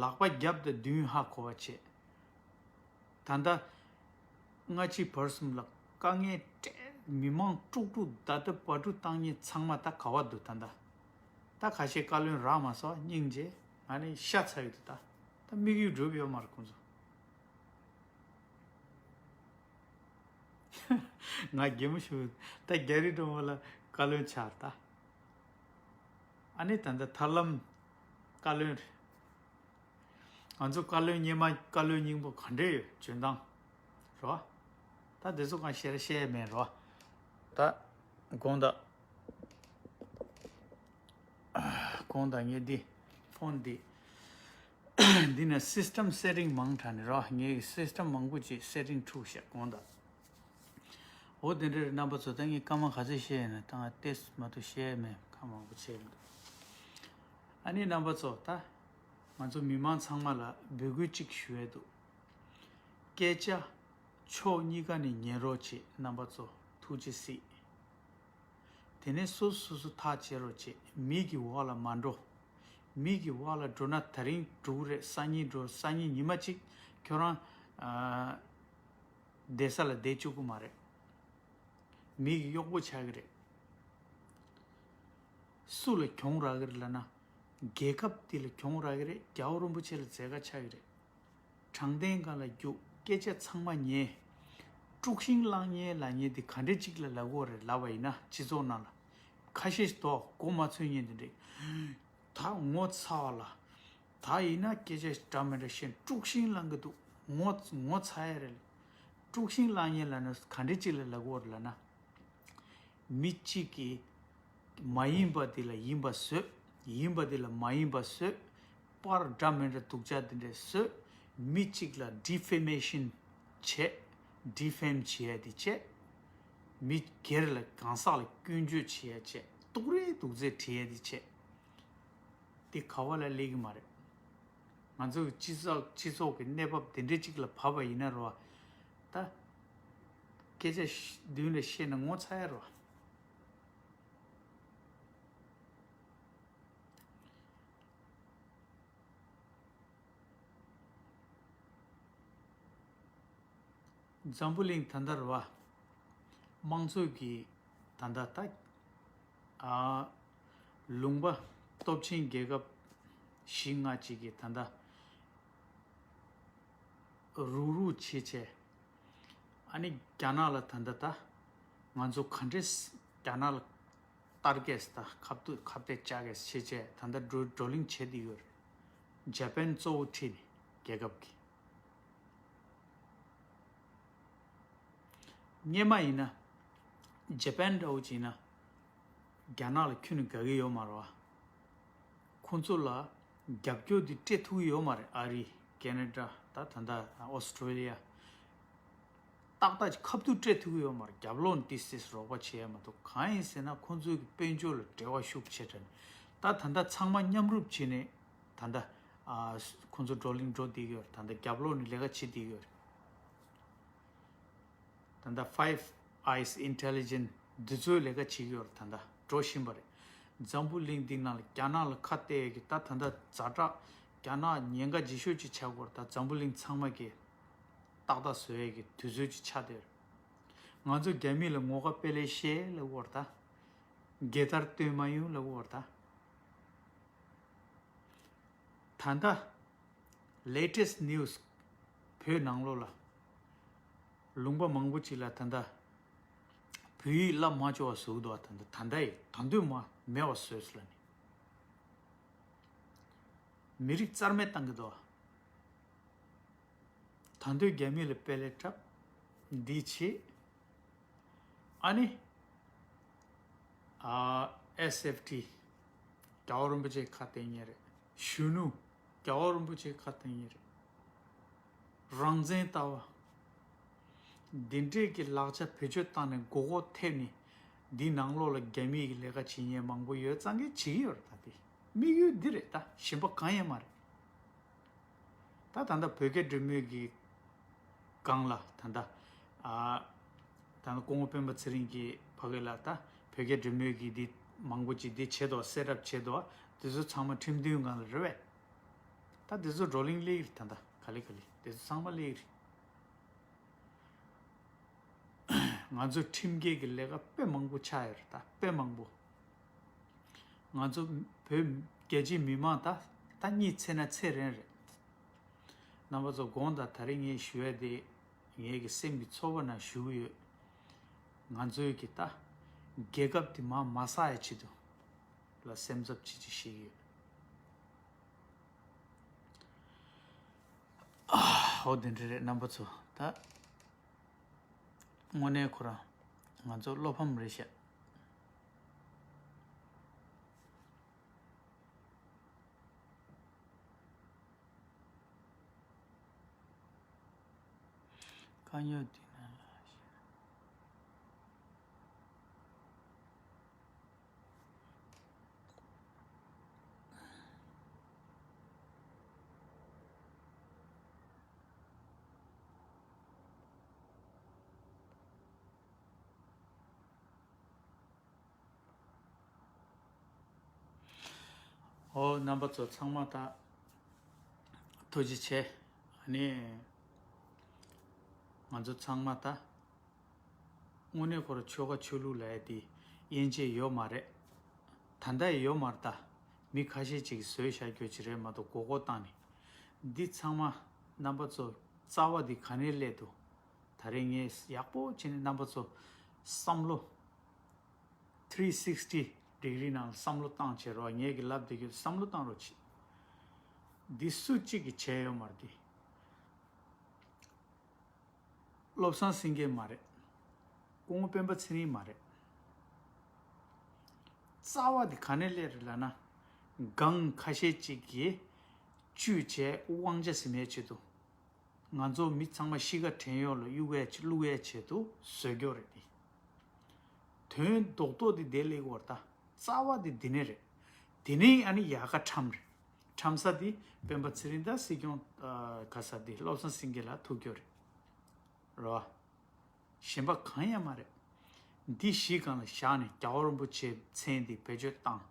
ལག་པ་རྒྱབ་དང་མདུན་ཧ་གོ་བ་བྱེད། ད་ལྟ་སྔ་ཕྱི་བར་གསུམ་ལ་དཀའ་ངལ་སྤྲད། མི་མང་དཀྲུག་དཀྲུག་བརྡབ་བརྡབ་བ་དཀྲུག་བཏང་མཁན་ཚང་མ་ད་ག་བ་འདུག་ད་ལྟ། ད་ཁ་ཤས་བཀའ་བློན་རག་མ་སོང་། སྙིང་རྗེ། ང་ནི་ཤ་ཚ་ཡི་འདུག་ད་ད་དམིགས་ཡུལ་འགྲུབ་ཡོད་མ་རེད་ཁོང་ཚོ། ང་གད་མོ་ཤོར། ད་རྒྱ་རི་སྒྲོལ་མ་ལགས་བཀའ་བློན་ཆགས་ད། ཨ་ནི་ད་ལྟ་ཐར་ལམ་བཀའ་བློན་རེད། ང་ཚོ་བཀའ་བློན་སྔོན་མ་བཀའ་བློན་རྙིང་པ་ག་འདྲས་ཡོད་འཇོན་ཐང་རེད་བ། ད་དེ་ཚོ་གང་བཤད་ར་བཤད་ཡ་མེད་རེད་བ། ད་དགོངས་དག་དགོངས་དག་ངས་འདི་ཕོན་འདི། འདི་ན་སིས་ཊམ་སེ་ཊིང་མང་དྲགས་ནས་རེད་བ། ངས་སིས་ཊམ་མང་པོ་ཅིག་སེ་ཊིང་འཁྲུགས་བཞག་དགོངས་དག་འོ་དེ་འདྲ་རེད་རྣམ་པ་ཚོ། ད་ངས་སྐར་མ་ག་ཚོད་བཤད་ཡིན་ན་ད་ང་ཏོག་ཙམ་མ་གཏོགས་བཤད་ཡ་མེད། ཁ་མང་པོ་བྱས་མི་འདུག་ཨ་ནི་རྣམ་པ་ཚོ། ད་ང་ཚོ་མི་མང་ཚང་མ་ལ་འབོད་སྐུལ་གཅིག་ཞུ་ཡས་འདུག་སྐད་ཆ་ཕྱོགས་གཉིས་ཀ་ནས་ཉན་རོགས་བྱེད། རྣམ་པ་ཚོ་ཐུགས་རྗེ་གཟིགས། དེ་ནས་སོ་སོ་སོ་ཐག་བཅད་རོགས་བྱེད། མི་གི་འོག་ལ་མ་འགྲོ། མི་གི་འོག་ལ་འགྲོ་ན་ད་རིང་འགྲོ་གི་རེད། སང་ཉིན་འགྲོ། སང་ཉིན་ཉི་མ་གཅིག་ཁྱོད་རང་ཨ་བསྡད་ས་ལ་བསྡད་བཅུག་གི་མ་རེད། མི་གི་གཡོག་པོ་ཆགས་ཀྱི་རེད། སུ་ལ་གྱོང་རག་གི་རེད་ལབ་ན། རྒྱལ་ཁབ་འདི་ལ་གྱོང་རག་གི་རེད། རྒྱལ་བ་རིན་པོ་ཆེ་ལ་མཛད་དཀའ་ཆགས་ཀྱི་རེད། དྲང་བདེན་སྒང་ལ་རྒྱུགས། སྐད་ཆ་ཚང་མ་ཉན། དཀྲུག་ཤིང་བསླང་མཁན་ལབ་མཁན་འདི་ག་འདྲས་ཅིག་ལ་ལབ་དགོས་རེད་ལབ་པ་ཡིན་ན། སྤྱི་ཚོགས་ནང་ལ་ཁ་ཤས་ཤིག་འདུག་མགོ་མ་ཚོས་མཁན་དེ་འདྲས། ད་ངོ་ཚ་བ་ལ། ད་ཡིན་ན་སྐད་ཆ་འདྲ་མི་འདྲ་བཤད། དཀྲུག་ཤིང་བསླང་གི་འདུག་ངོ་ངོ་ཚ་ཡ་རེད། དཀྲུག་ཤིང་བསླང་མཁན་ལབ་ན་ག་འདྲས་ཅིག་ལ་ལབ་དགོས་རེད་ལབ་ན། མི་གཅིག་གིས་མ་ཡིན་པ་དེ་ལ་ཡིན་པ་བཟོས། ཡིན་པ་དེ་ལ་མ་ཡིན་པ་བཟོས། པར་འདྲ་མི་འདྲ་སྡུག་ཅག་དེ་འདྲ་བཟོས། མི་གཅིག་ལ་ཌི་ཕེ་མེ་ཤན་བྱས། ཌི་ཕེམ་བྱས་ཡ་དེ་བྱས། མི་སྒེར་ལ་གང་ཟག་ལ་སྐྱོན་བརྗོད་བྱས་ཡ་བྱས། སྡུག་རུས་སྡུག་ཚད་བྲིས་ཡ་དེ་བྱས། དེ་ག་བ་ལ་སླེབས་ཀྱི་མ་རེད། ང་ཚོའི་སྤྱི་ཚོགས་སྤྱི་ཚོགས་ཀྱི་གནས་བབ་དེ་འདྲའི་ཅིག་ལ་བབས་པ་ཡིན་ན་རེད་བ། ད་སྐད་ཆ་ཤ་མདུན་ལ་བཤད་ན་ངོ་ཚ་ཡ་རེད་བ། འཛམ་བུ་གླིང་ད་ལྟ་རེད་བ། དམངས་གཙོ་གི་ད་ལྟ་ད། ཨ། ལུང་པ་སྟོབས་ཆེན་རྒྱལ་ཁབ་བཞི་ལྔ་ཅིག་གིས་ད་ལྟ་རུག་རུག་བྱེད་བྱས། ཨ་ནི་རྒྱ་ནག་ལ་ད་ལྟ་ད་ང་ཚོ་ག་འདྲས་རྒྱ་ནག་ལ་ཏར་གེཊ་ད་ཁ་གཏད་ཁ་གཏད་བཅག་གེ་བྱེད་བྱས་ད་ལྟ་བགྲོ་བགྲོ་གླེང་བྱེད་བསྡད་ཡོད་རེད། ཇ་པན་གཙོ་བོ་ཁྲིད་ནས་རྒྱལ་ཁབ་ཀྱི། སྔོན་མ་ཡིན་ན་ཇ་པན་འདྲ་བོ་ཅིག་ཡིན་ན་རྒྱ་ནག་ལ་ཁྱོན་ནས་དགའ་གི་ཡོད་མ་རེད་བ། ཁོང་ཚོ་ལ་རྒྱབ་སྐྱོར་འདི་སྤྲད་ཐུབ་ཀྱི་ཡོད་མ་རེད། ཨ་རི། ཁེ་ན་ཌ། ད་ད་ལྟ་ཨོ་སི་ཀྲོ་ལི་ཡ། ཏག་ཏག་ཅིག་ཁ་ཐུག་སྤྲད་ཐུབ་ཀྱི་ཡོད་མ་རེད། རྒྱབ་ལོགས་ནས་ཏོག་ཙམ་རོགས་པ་བྱས་ཡ་མ་གཏོགས། གང་ཡིན་ཟེར་ན་ཁོང་ཚོའི་དཔལ་འབྱོར་ལ་འབྲེལ་བ་ཤུགས་ཆེ་དྲགས་ནས། ད་ད་ལྟ་ཚང་མ་མཉམ་རུབ་བྱས་ནས་ད་ལྟ་ཨ་ཁོང་ཚོ་བགྲོ་གླེང་འགྲོ་བསྡད་ཀྱི་ཡོད་རེད། ད་ལྟ་རྒྱབ་ལོགས་ནས་ལས་ཀ་བྱེད་བསྡད་ཀྱི་ཡོད་རེད། ད་ལྟ་Five Eyes Intelligence འདི་ཚོའི་ལས་ཀ་བྱེད་ཀྱི་ཡོད་རེད། ད་ལྟ་འགྲོ་བཞིན་པ་རེད། འཛམ་བུ་གླིང་འདི་ནང་ལ་རྒྱ་ནག་ལ་ཁ་གཏད་ཀྱི་ད་ད་ལྟ་ཛ་དྲག་རྒྱ་ནག་ཉེན་ཁ་ལྗིད་ཤོས་ཅིག་ཆགས་ཀྱི་ཡོད་རེད། ད་འཛམ་བུ་གླིང་ཚང་མ་གི་ཏག་ཏག་བཟོ་ཡས་ཀྱི་དུས་ཚོད་ཅིག་ཆགས་བསྡད་ཡོད་རེད། ང་ཚོ་རྒྱ་མི་ལ་ངོ་དགའ་དཔེ་ལེགས་བཤད་ལབ་ཀྱི་ཡོད་རེད། ད་རྒྱལ་དར་སྟོན་མ་ཡོང་ལབ་ཀྱི་ཡོད་རེད། ད། ད་ལྟ་latest news བོད་ནང་ལོགས་ལ་ལུང་པ་མང་པོ་ཅིག་ལ་ད་ལྟ་བོད་ཡིག་བསླབ་མ་བཅུག་པ་བཟོ་གི་འདུག་ད་ལྟ་ད་ལྟ་ཡི་ད་དུང་མ་མེད་པ་བཟོས་ལབ་ནས་མི་རིགས་རྩ་མེད་བཏང་གི་འདུག་ད་དུང་རྒྱ་མི་ལ་དཔེ་ལེགས་འཁྲབ་འདི་བྱེད། ཨ་ནི། ཨ། ཨེས་ཨེཕ་ཊི། རྒྱལ་བ་རིན་པོ་ཆེ་ཁ་གཏད་མཁན་རེད། གཞོན་ནུ། རྒྱལ་བ་རིན་པོ་ཆེ་ཁ་གཏད་མཁན་རེད། རང་བཙན་ལྟ་བ། འདི་འདྲས་ཀྱི་ལག་ཆ་བེད་སྤྱོད་བཏང་ནས་མགོ་སྐོར་ཐེབས་ནས་འདི་ནང་ལོགས་ལ་རྒྱ་མིའི་ལས་ཀ་བྱེད་མཁན་མང་པོ་ཡོད་ཙང་གི་བྱེད་ཀྱི་ཡོད་རེད། ད་དེ་དམིགས་ཡུལ་འདི་རེད། ད་གཞན་པ་གང་ཡང་མ་རེད། ད་ད་ལྟ་བོད་རྒྱ་འབྲེལ་མོལ་གྱི་སྒང་ལ་ད་ལྟ་ཨ་ད་ལྟ་སྐུ་ངོ་སྤེན་པ་ཚེ་རིང་གིས་ཕ་གི་ལ་ད་བོད་རྒྱ་འབྲེལ་མོལ་གྱི་འདི་མང་པོ་ཅིག་འདི་བྱེད་དོ། སེ་ཊབ་བྱེད་དོ། དེ་ཚོ་ཚང་མ་ཁྲིམས་མཐུན་སྒང་ལ་རེད་པས། ད་དེ་ཚོ་བགྲོ་གླེང་སླེབས་ཀྱི་རེད། ད་ལྟ་ག་ལེ་ག་ལེ་དེ་ཚོ་ཚང་མ་སླེབས་ཀྱི་རེད། ང་ཚོ་ཁྲིམས་འགལ་གྱི་ལས་ཀ་དཔེ་མང་པོ་ཆགས་ཡོད་རེད། ད་དཔེ་མང་པོ། ང་ཚོ་བོད་རྒྱ་ཆེའི་མི་མང་ད་ད་གཉིད་ཚད་ན་ཚད་རན་རེད། རྣམ་པ་ཚོ་དགོངས་དག། ད་རེས་ངས་ཞུ་ཡ་དེ་ངེད་ཀྱི་སེམས་ཀྱི་ཚོར་བ་ནང་ཞུ་གི་ཡོད། ང་ཚོའི་གི་ད་རྒྱལ་ཁབ་དེ་མར་མ་ཟག་ཡ་ཆེད་དུ་ལ་སེམས་འཚབ་ཆེ་ཆེ་བྱེད་ཀྱི་ཡོད། ཨ་ཧོ། དེ་འདྲ་རེད། རྣམ་པ་ཚོ་ད་དངོས་གནས་ཁོ་རང་ང་ཚོ་བློ་ཕམ་རེད་ཤག་དཀའ་རྙོག་འདི་ན། ཨོ། རྣམ་པ་ཚོ་ཚང་མ་ད་ཐུགས་རྗེ་ཆེ། ཨ་ནི་ང་ཚོ་ཚང་མ་ད་དངོས་གནས་ཁོ་ར་ཆོལ་ཁ་ཆོས་ལུགས་ལབ་ཡ་དེ་དབྱེ་འབྱེད་ཡོད་མ་རེད། ད་ལྟ་ཡོད་མ་རེད། ད་མི་ཁ་ཤས་ཅིག་གིས་བཟོས་བཞག་རྒྱུ་ཅིག་རེད་མ་གཏོགས་མགོ་སྐོར་བཏང་ནས། འདི་ཚང་མ་རྣམ་པ་ཚོ་རྩ་བ་འདི་ག་ནས་སླེབས་འདུག་ད་རེས་ངས་ཡག་པོ་བྱས་ནས་རྣམ་པ་ཚོ་བསམ་བློ་ཐི་རི་སིག་སི་ཊི་ཌི་གྷི་རི་ནང་བསམ་བློ་བཏང་བྱས་རོགས། ངས་གི་ལབ་བསྡད་རྒྱུ་བསམ་བློ་བཏང་རོགས་བྱེད། འདི་སུ་གཅིག་གིས་བྱས་ཡོད་མ་རེད། འདི་བློ་བཟང་སེང་གེ་མ་རེད། སྐུ་ངོ་སྤེན་པ་ཚེ་རིང་མ་རེད། རྩ་བ་འདི་ག་ནས་སླེབས་རེད་ལབ་ན། སྒང་ཁ་ཤས་ཅིག་གིས་བཅུས་བྱས་དབང་ཆ་ཟིན་པའི་ཆེད་དུ། ང་ཚོ་མི་ཚང་མ་གཤིས་ཀ་བྲན་གཡོག་ལ་གཡུག་ཡས་བླུག་ཡས་ཆེད་དུ་བཟོས་རྒྱུ་རེད་དེ། དོན་རྡོག་རྡོག་དེ་དེ་སླེབས་ཀྱི་ཡོད་རེད། ད་རྩ་བ་དེ་དེ་ནས་རེད། དེ་ནས་ཨ་ནི་ཡལ་ག་ཁྲམ་རེད། ཁྲམ་ས་དེ་སྤེན་པ་ཚེ་རིང་དང་སྲིད་སྐྱོང་ཨ་ག་ས་དེ་བློ་བཟང་སེང་གེ་ལ་ཐུག་རྒྱུ་རེད། རེད་བ། གཞན་པ་གང་ཡང་མ་རེད། འདི་བཞི་སྒང་ལ་བཞག་ནས་རྒྱལ་བ་རིན་པོ་ཆེའི་མཚན་དེ་བེད་སྤྱོད་བཏང་།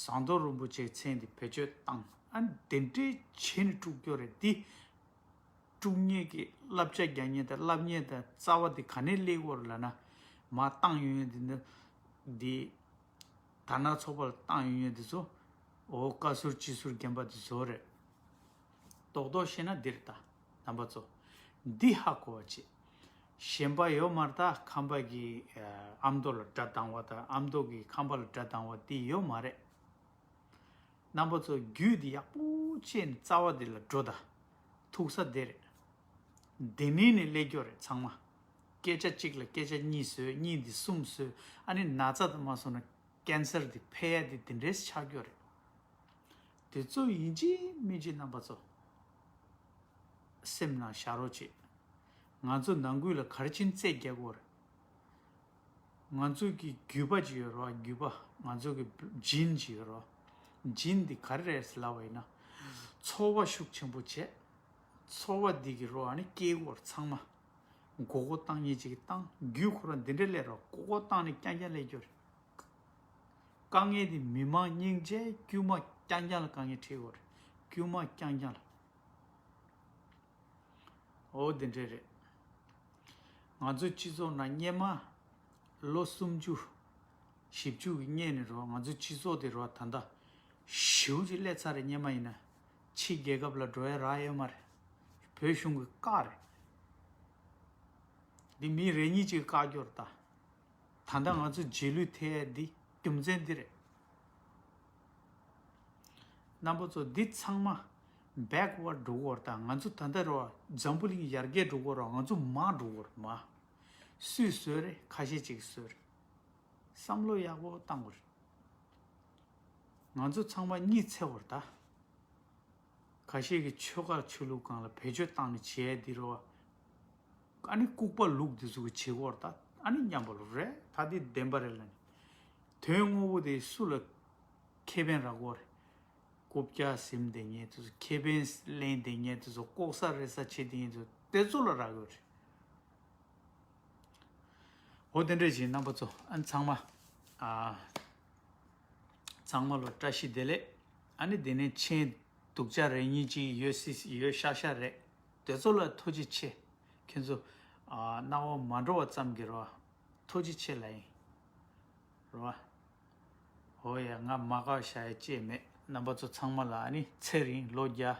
ཟམ་གདོང་རིན་པོ་ཆེའི་མཚན་དེ་བེད་སྤྱོད་བཏང་། ཨ་ནི་དེ་འདྲའི་བྱས་ནས་དཀྲུག་རྒྱུ་རེད་འདི། དཀྲུག་མཁན་གྱི་བསླབ་བྱ་རྒྱག་མཁན་དང་བསླབ་མཁན་དང་རྩ་བ་དེ་ག་ནས་སླེབས་ཡོད་རེད་ལབ་ན། མར་བཏང་ཡོང་མཁན་དེ་འདི་འདི་དར་ནག་ཚོགས་པ་ལ་བཏང་ཡོང་མཁན་དེ་ཚོ། འོ། བཀའ་ཟུར་སྤྱི་ཟུར་རྒན་པ་དེ་ཚོ་རེད། རྡོག་རྡོག་བཤད་ན་འདི་རེད་ད། རྣམ་པ་ཚོ། འདི་ཧ་གོ་བ་བྱེད། གཞན་པ་ཡོད་མ་རེད། ད་ཁམས་པ་གི་ཨ་ཨ་མདོ་ལ་དགྲ་སྡང་བ་དང་ཨ་མདོ་གི་ཁམས་པ་ལ་དགྲ་སྡང་བ་འདི་ཡོད་མ་རེད། རྣམ་པ་ཚོ་རྒྱུས་འདི་ཡག་པོ་བྱས་ནས་རྩ་བ་འདི་ལ་འགྲོ་ད། ཐུག་ས་འདི་རེད། འདི་ནས་ནས་སླེབས་རྒྱུ་རེད་ཚང་མ། སྐད་ཆ་གཅིག་ལ་སྐད་ཆ་གཉིས་བཟོས། གཉིས་འདི་གསུམ་བཟོས། ཨ་ནི་ན་ཚ་དང་མ་སོང་ན་ཀན་སར་འདི་འཕེལ་ཡ་འདི་འདི་འདྲས་ཆགས་རྒྱུ་རེད། དེ་ཚོ་ཡིན་གཅིག་མིན་གཅིག་རྣམ་པ་ཚོ། སེམས་ནང་བཞག་རོགས་བྱེད། ང་ཚོ་ནང་ཁུལ་ལ་ག་རེ་བྱས་ནས་རྩོད་རྒྱག་དགོས་རེད། ང་ཚོ་གི་རྒྱུད་པ་ཅིག་ཡོད་རེད་བ། རྒྱུད་པ། ང་ཚོ་གི་ཇིན་ཅིག་ཡོད་རེད་བ། ཇིན་འདི་ག་རེ་རེད་ཟེར་ལབ་པ་ཡིན་ན། ཚོར་བ་ཤུགས་ཆེན་པོ་བྱས། ཚོར་བ་འདི་གི་རོ་ཨ་ནི་སྐྱེ་དགོས་རེད་ཚང་མ། མགོ་སྐོར་བཏང་མཁན་ཅིག་གིས་བཏང་། རྒྱུ་ཁོ་རང་འདི་འདྲ་སླེབས་རོགས། མགོ་སྐོར་བཏང་ནས་རྐྱང་རྐྱང་སླེབས་རྒྱུ་རེད། དཀའ་ངལ་འདི་མི་མང་སྙིང་རྗེ། དཀྱུས་མ་རྐྱང་རྐྱང་ལ་དཀའ་ངལ་འཕྲད་ཡོད་རེད། དཀྱུས་མ་རྐྱང་རྐྱང་ལ། འོ་དེ་འདྲས་རེད། ང་ཚོའི་སྤྱི་ཚོགས་ནང་སྔོན་མ་ལོ་སུམ་ཅུ་བཞི་བཅུ་གི་སྔོན་ནས་རོ། ང་ཚོའི་སྤྱི་ཚོགས་དེ་རོ་ད་ལྟ་ཞེ་པོ་ཅིག་སླེབས་ཚར་རེད། སྔོན་མ་ཡིན་ན་ཕྱི་རྒྱལ་ཁབ་ལ་འགྲོ་ཡ་རག་ཡོད་མ་རེད། བོད་གཞུང་གིས་བཀག་རེད། འདི་མི་རེ་གཉིས་ཅིག་བཀག་རྒྱུ་རེད་ད། ད་ལྟ་ང་ཚོ་རྗེས་ལུས་ཐེབས་ཡ་འདི་རྒྱུ་མཚན་འདི་རེད། རྣམ་པ་ཚོ། འདི་ཚང་མ་བེག་ཝར་འགྲོ་གི་ཡོད་རེད་ད། ང་ཚོ་ད་ལྟ་རོ་འཛམ་བུ་གླིང་ཡར་རྒྱས་འགྲོ་གི་ཡོད་རེད། ང་ཚོ་མར་འགྲོ་གི་ཡོད་རེད་མར། སུས་བཟོས་རེད། ཁ་ཤས་ཅིག་གིས་བཟོས་རེད། བསམ་བློ་ཡག་པོ་བཏང་དགོས་རེད། ང་ཚོ་ཚང་མ་གཉིད་ཚད་དགོས་རེད་ད། ཁ་ཤས་ཀྱིས་ཆོལ་ཁ་ཆོས་ལུགས་སྒང་ལ་བེད་སྤྱོད་བཏང་ནས་བྱས་འདི་རོ། ཨ་ནི་ལྐུགས་པ་ལུག་འདི་ཚོ་གི་བྱེད་སྒོ་རེད་ད། ཨ་ནི་སྙམ་པ་ལོ་རེད་ད། འདི་བདེན་པ་རེད་ལབ་ནས། དོན་དངོས་པོ་དེ་སུ་ལ་ཁེ་ཕན་རག་གི་ཡོད་རེད། རྐུབ་བཀྱག་ཟིན་བསྡད་མཁན་དེ་ཚོ། ཁེ་ཕན་ལེན་བསྡད་མཁན་དེ་ཚོ། ལྐོག་ཟ་རེ་ཟ་བྱེད་བསྡད་མཁན་དེ་ཚོ། དེ་ཚོ་ལ་རག་གི་རེད། འོ་དེ་འདྲ་བྱས། རྣམ་པ་ཚོ་ཨ་ཚང་མ། ཨ། ཚང་མ་ལ་བཀྲ་ཤིས་བདེ་ལེགས། ཨ་ནི་དེ་ནས་མཆན་སྡུག་ཅག་རེ་གཉིས་ཅིག་ཡོད་སྲིད་ཡོད་ཤག་ཤག་རེད། དེ་ཚོ་ལ་ཐུགས་རྗེ་ཆེ། ཁྱེད་ཚོ་ཨ་སྣང་བ་མ་འགྲོ་བ་ཙམ་གྱིས་རོ། ཐུགས་རྗེ་ཆེ་ལབ་ཡིན། རོ། འོ་ཡ། ང་མ་དགའ་བཞག་ཡ་ཅི་ཡང་མེད། རྣམ་པ་ཚོ་ཚང་མ་ལ་ཨ་ནི་ཚེ་རིང་ལོ་བརྒྱ།